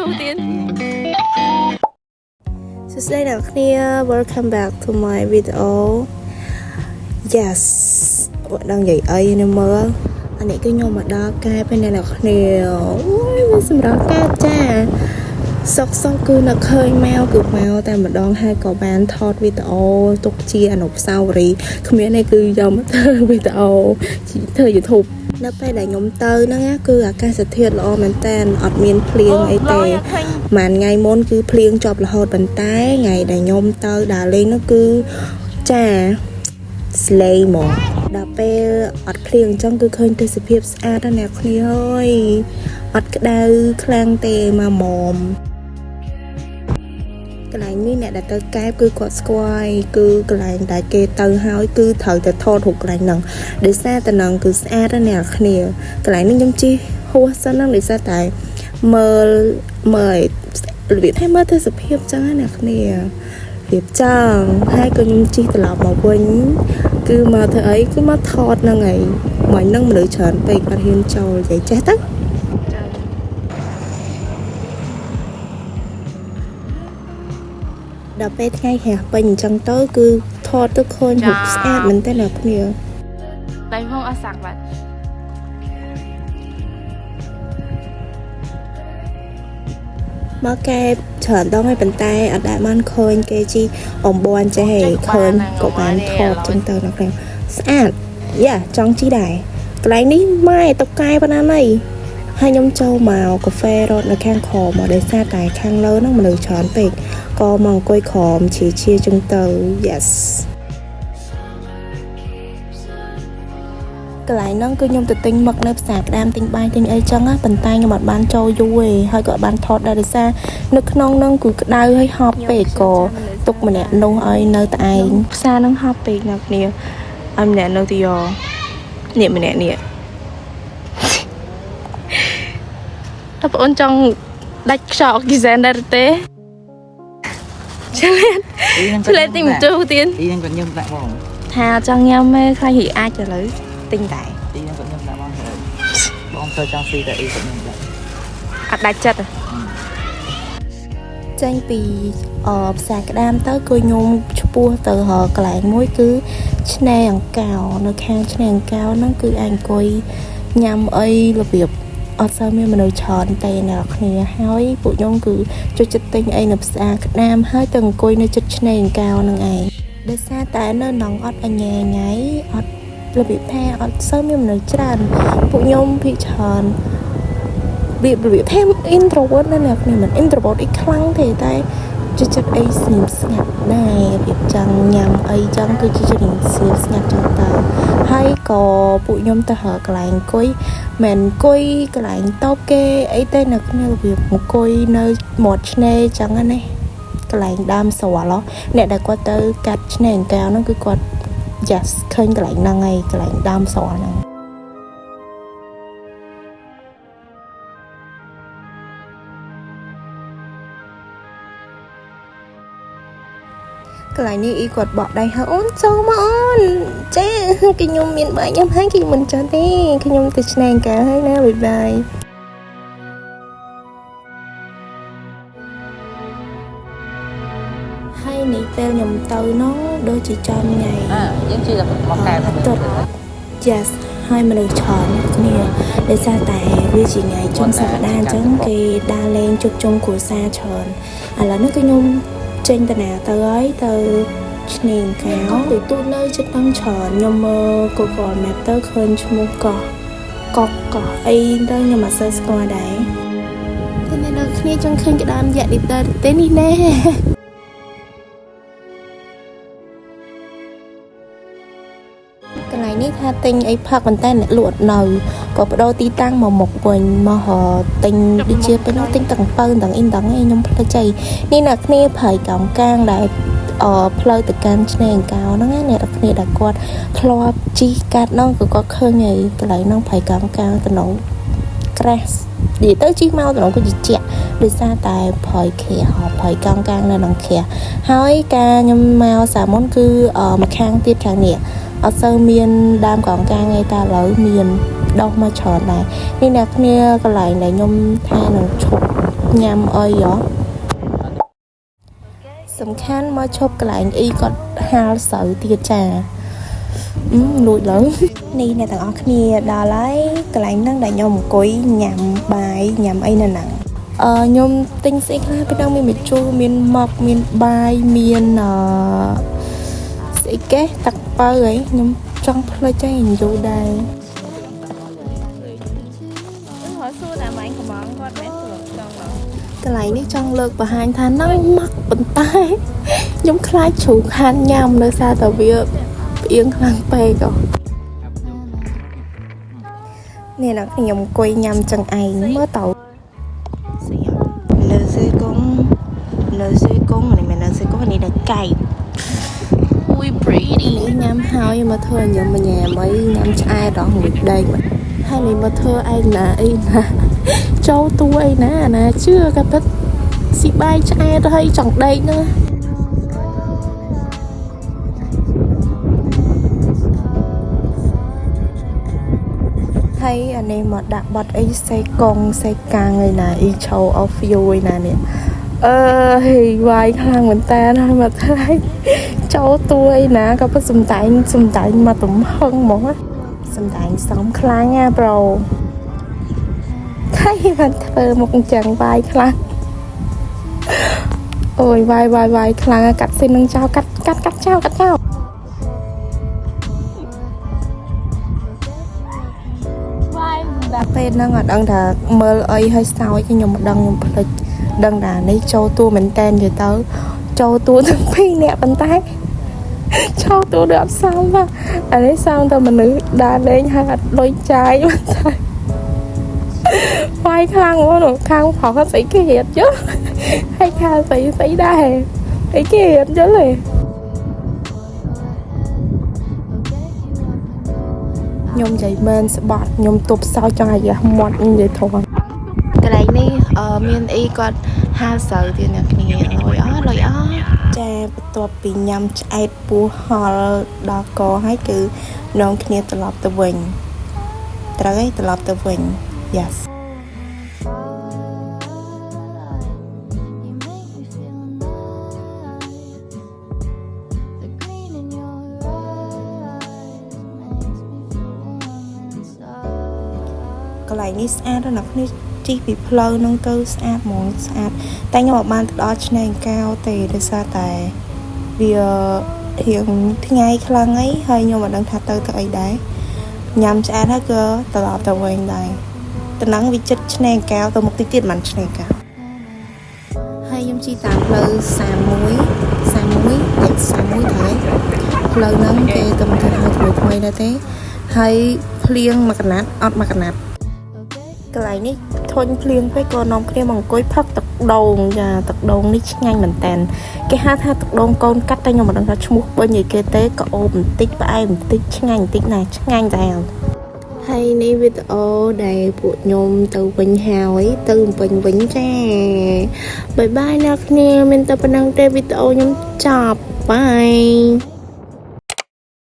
ទៀន សួស្តីអ្នកគ្នា Welcome back to my video. Yes, អត់ដឹងនិយាយអីនៅមើលអានេះគឺខ្ញុំមកដល់កែបហើយអ្នកគ្នាអូយវាសម្រាប់កែបចាសុកសុកគឺនឹកឃើញមកគឺមកតែម្ដងហើយក៏បានថតវីដេអូទុកជាអនុស្សាវរីយ៍គ្មានទេគឺយកមកធ្វើវីដេអូធ្វើ YouTube នៅពេលដែលខ្ញុំទៅហ្នឹងណាគឺអាកាសធាតុល្អមែនតើអត់មានភ្លៀងអីទេ ប្រហែលថ្ងៃមុនគឺភ្លៀងជាប់រហូតប៉ុន្តែថ្ងៃដែលខ្ញុំទៅដើរលេងនោះគឺចាស្លេហ្មងដល់ពេលអត់ភ្លៀងអញ្ចឹងគឺឃើញទេសភាពស្អាតណាស់អ្នកគ្នាអើយអត់ក្តៅខ្លាំងទេមកមុំកន្លែងនេះអ្នកដែលទៅកែបគឺគាត់ស្គាល់ហើយគឺកន្លែងដែលគេទៅហើយគឺត្រូវតែថតរូបកន្លែងហ្នឹងដោយសារតែហ្នឹងគឺស្អាតណាស់អ្នកគ្នាកន្លែងនេះខ្ញុំជិះហួសសិនហ្នឹងដោយសារតែមើលមើលរបៀបថាមើលទេសភាពចឹងណាអ្នកគ្នារបៀបចឹងហើយក៏ខ្ញុំជិះត្រឡប់មកវិញគឺមកធ្វើអីគឺមកថតហ្នឹងហើយមិញហ្នឹងមនុស្សច្រើនពេកអត់ហ៊ានចូលនិយាយចេះទៅ ដល់ពេលថ្ងៃរះពេញអញ្ចឹងទៅគឺថតទៅឃើញរូបស្អាតមែនតើអ្នកគ្នា ដៃផងអត់សាក់បាត់ មកកែបច្រើនដងហើយប៉ុន្តែអត់ដែលបានឃើញគេជីអំបន់ចេះឯងឃើញក៏បានថតចឹងទៅអ្នកគ្នាស្អាតយ៉ាចង់ជីដែរកន្លែងនេះម៉ែតកែប៉ុណ្ណាណីហើយខ្ញុំចូលមកកាហ្វេរត់នៅខាងក្រោមមកដោយសារតែខាងលើហ្នឹងមនុស្សច្រើនពេកក៏មកអង្គុយក្រោមជាជាចឹងទៅ yes កន្លែងហ្នឹងគឺខ្ញុំទៅទិញមឹកនៅផ្សារក្តាមទិញបាយទិញអីចឹងណាប៉ុន្តែខ្ញុំអត់បានចូលយូរទេហើយក៏អត់បានថតដែរដោយសារនៅក្នុងហ្នឹងគឺក្តៅហើយហប់ពេកក៏ទុកម្នាក់នោះឲ្យនៅតែឯង ផ្សារនឹងហប់ពេកអ្នកគ្នាឲ្យម្នាក់នៅទៅយកនេះម្នាក់នេះតើបងអូនចង់ដាច់ខ្យល់អុកស៊ីហ្សែនដែរឬទេឆ្លេតឆ្លេតទីមិនទូទៀន អ៊ីហ្នឹងគាត់ញឹមដាក់បង ថាចង់ញ៉ាំទេខ្លាចរីអាចឥឡូវទិញដែរ អ៊ីហ្នឹងគាត់ញឹមដាក់បងហើយបងទៅចង់ស៊ីតែអ៊ីគាត់ញឹមដាក់ អត់ដាច់ចិត្តទេ ចេញពីអផ្សារក្តាមទៅគឺខ្ញុំឆ្ពោះទៅរកកន្លែងមួយគឺឆ្នេរអង្កោនៅខាងឆ្នេរអង្កោហ្នឹងគឺអាចអង្គុយញ៉ាំអីរបៀបអត់សូវមានមនុស្សច្រើនទេអ្នកនរគ្នាហើយពួកខ្ញុំគឺចូលចិត្តទិញអីនៅផ្សារក្តាមហើយទៅអង្គុយនៅជិតឆ្នេរអង្កោហ្នឹងឯងដោយសារតែនៅក្នុងអត់អញែញ៉ៃអត់របៀបថាអត់សូវមានមនុស្សច្រើនពួកខ្ញុំភាគច្រើន របៀបថា introvert ណាអ្នកគ្នាមិន introvert អីខ្លាំងទេតែចូលចិត្តអីស្ងៀមស្ងាត់ដែររបៀបចង់ញ៉ាំអីចឹងគឺជាចិត្តស្ងៀមស្ងាត់ចឹងទៅហើយក៏ពួកខ្ញុំទៅរកកន្លែងអង្គុយមិនអង្គុយកន្លែងតូបគេអីទេអ្នកគ្នារបៀបអង្គុយនៅមាត់ឆ្នេរចឹងណាកន្លែងដើមស្រល់ហ៎អ្នកដែលគាត់ទៅកាត់ឆ្នេរអង្កែវហ្នឹងគឺគាត់ yes ឃើញកន្លែងហ្នឹងហើយកន្លែងដើមស្រល់ហ្នឹង កន្លែងនេះអ៊ីគាត់បកដៃហើយអូនចូលមកអូនចាគឺខ្ញុំមានបាយញ៉ាំហើយគឺមិនចង់ទេខ្ញុំទៅឆ្នែងកាហើយណាបាយបាយហើយនេះពេលខ្ញុំទៅនោះដូចជាចំថ្ងៃ អើយើងជិះតែមកកែ អាទិត្យ Yes ហើយមនុស្សច្រើនអ្នកគ្នាដោយសារតែវាជាថ្ងៃចុងសប្តាហ៍អញ្ចឹងគេដើរលេងជួបជុំគ្រួសារច្រើនឥឡូវនេះគឺខ្ញុំចេញទៅណាទៅហើយទៅឆ្នេរកោទៅទូនៅចិត្តដល់ច្រើនខ្ញុំមើល Google Map ទៅឃើញឈ្មោះកោះកោះកោះអីទៅខ្ញុំអត់សូវស្គាល់ដែរតែអ្នកនរគ្នាចង់ឃើញក្តាមយក្សនេះទៅទេនេះណែ កន្លែងនេះថាទិញអីផឹកប៉ុន្តែអ្នកលក់អត់នៅក៏បដូរទីតាំងមកមុខវិញមករកទិញដូចជាពេលនោះទិញទាំងពៅទាំងអ៊ីនទាំងអីខ្ញុំភ្លេចអីនេះអ្នកគ្នាព្រៃកោងកាងដែលអផ្លូវទៅកាន់ឆ្នេរអង្កោហ្នឹងណាអ្នកគ្នាដែលគាត់ធ្លាប់ជិះកាត់ហ្នឹងគឺគាត់ឃើញហើយកន្លែងហ្នឹងព្រៃកោងកាងតំណងក្រាស់និយាយទៅជិះមកតំណងគឺជាជាក់ដោយសារតែព្រៃគ្រាហព្រៃកោងកាងនៅក្នុងគ្រាហើយការខ្ញុំមកសាមុនគឺមកខាងទៀតខាងនេះ អត់សូវមានដើមកងកាងឯតាឥឡូវមានដោះមកច្រើនដែរនេះអ្នកគ្នាកន្លែងដែលខ្ញុំថានឹងឈប់ ញ៉ាំអីហ៎សំខាន់មកឈប់កន្លែងអ៊ីគាត់ហាលស្រូវទៀតចាអឺលួចឡើងនេះអ្នកទាំងអស់គ្នាដល់ហើយកន្លែងហ្នឹងដែលខ្ញុំអង្គុយញ៉ាំបាយញ៉ាំអីនៅហ្នឹងអឺខ្ញុំទិញស្អីខ្លះពីហ្នឹងមានម្ជូរមានមឹកមានបាយមានអឺស្អីគេទឹកបើអីខ្ញុំចង់ភ្លេចហើយយូរដែរ ហៅសួរតែម៉ែកំងគាត់មែនស្លុកចង់ដល់ កន្លែងនេះចង់លើកបង្ហាញថាហ្នឹងមកប៉ុន្តែខ្ញុំខ្លាចជ្រូកហាន់ញ៉ាំដោយសារតែវាផ្អៀងខ្លាំងពេកហ៎នេះណាខ្ញុំអង្គុយញ៉ាំចឹងឯងមើលទៅស្អីនៅសេកុងនៅសេកុងនេះមិននៅសេកុងនេះនៅកែប We pretty. ញ៉ាំហើយមកធ្វើញ៉ាំញ៉ាំអីញ៉ាំឆ្អែតដល់មួយដេកហើយនេះមកធ្វើឯងណាអីណាចូលតួអីណាអាណាជឿក៏ពិតស៊ីបាយឆ្អែតហើយចង់ដេកណា ហើយអានេះមកដាក់បត់អីសេកងសេកាំងឯណាអ៊ីឆោ of you ឯណានេះអឺហេវាយខ្លាំងមែនតើហើយមកថ្លៃចូលតួឯណាក៏ពិតសំដែងសំដែងមកទំហឹងហ្មងណាសំដែងសំខ្លាំងណាប្រូហើយបានធ្វើមុខអញ្ចឹងវាយខ្លាំងអូយវាយវាយវាយខ្លាំងណាស់កាត់ស៊ីននឹងចោលកាត់កាត់កាត់ចោលកាត់ចោល ដល់ពេលហ្នឹងអត់ដឹងថាមើលអីហើយសោចខ្ញុំមិនដឹងខ្ញុំភ្លេចដឹងថានេះចូលតួមែនតែននិយាយទៅចូលតួទាំងពីរនាក់ប៉ុន្តែចូលតួដូចអត់សមហ៎អានេះសមតែមនុស្សដើរលេងហើយអត់លុយចាយប៉ុន្តែវាយខ្លាំងហ្មងខាងប្រុសស្អីគេរៀបយល់ហើយខាងស្អីស្អីដែរអីគេរៀបយល់ទេខ្ញុំនិយាយមែនស្បត់ខ្ញុំទប់សោចចង់អាយ៉ាស់មាត់ខ្ញុំនិយាយធំកន្លែងនេះអឺមានអីគាត់ហាលស្រូវទៀតអ្នកគ្នាលុយអស់លុយអស់ចាបន្ទាប់ពីញ៉ាំឆ្អែតពោះហល់ដល់កហើយគឺនាំគ្នាត្រឡប់ទៅវិញត្រូវហើយត្រឡប់ទៅវិញ Yes. You make me feel alive. The green in your eyes makes me feel warm inside. កន្លែងនេះស្អាតណាស់អ្នកគ្នាជិះពីផ្លូវហ្នឹងទៅស្អាតហ្មងស្អាតតែខ្ញុំអត់បានទៅដល់ឆ្នេរកោទេដោយសារតែវារៀងថ្ងៃខ្លាំងអីហើយខ្ញុំអត់ដឹងថាទៅទៅអីដែរញ៉ាំឆ្អែតហើយក៏ត្រឡប់ទៅវិញដែរតំណឹងវាចិត្តឆ្នេរកោទៅមុខតិចទៀតមិនឆ្នេរកោហើយខ្ញុំជិះតាមផ្លូវ31 31លេខ31ទៅហើយផ្លូវហ្នឹងគេទៅធ្វើឲ្យថ្មីថ្មីដែរទេហើយភ្លៀងមួយកណាត់អត់មួយកណាត់ កន្លែងនេះធុញភ្លៀងពេកក៏នាំគ្នាមកអង្គុយផឹកទឹកដូងចាទឹកដូងនេះឆ្ងាញ់មែនតើគេហៅថាទឹកដូងកូនកាត់តែខ្ញុំមិនដឹងថាឈ្មោះពេញអីគេទេក៏អូបបន្តិចផ្អែមបន្តិចឆ្ងាញ់បន្តិចណាឆ្ងាញ់តែហើយនេះវីដេអូដែលពួកខ្ញុំទៅវិញហើយទៅភ្នំពេញវិញចា bye bye អ្នកគ្នាមានតែប៉ុណ្្នឹងទេវីដេអូខ្ញុំចប់ bye.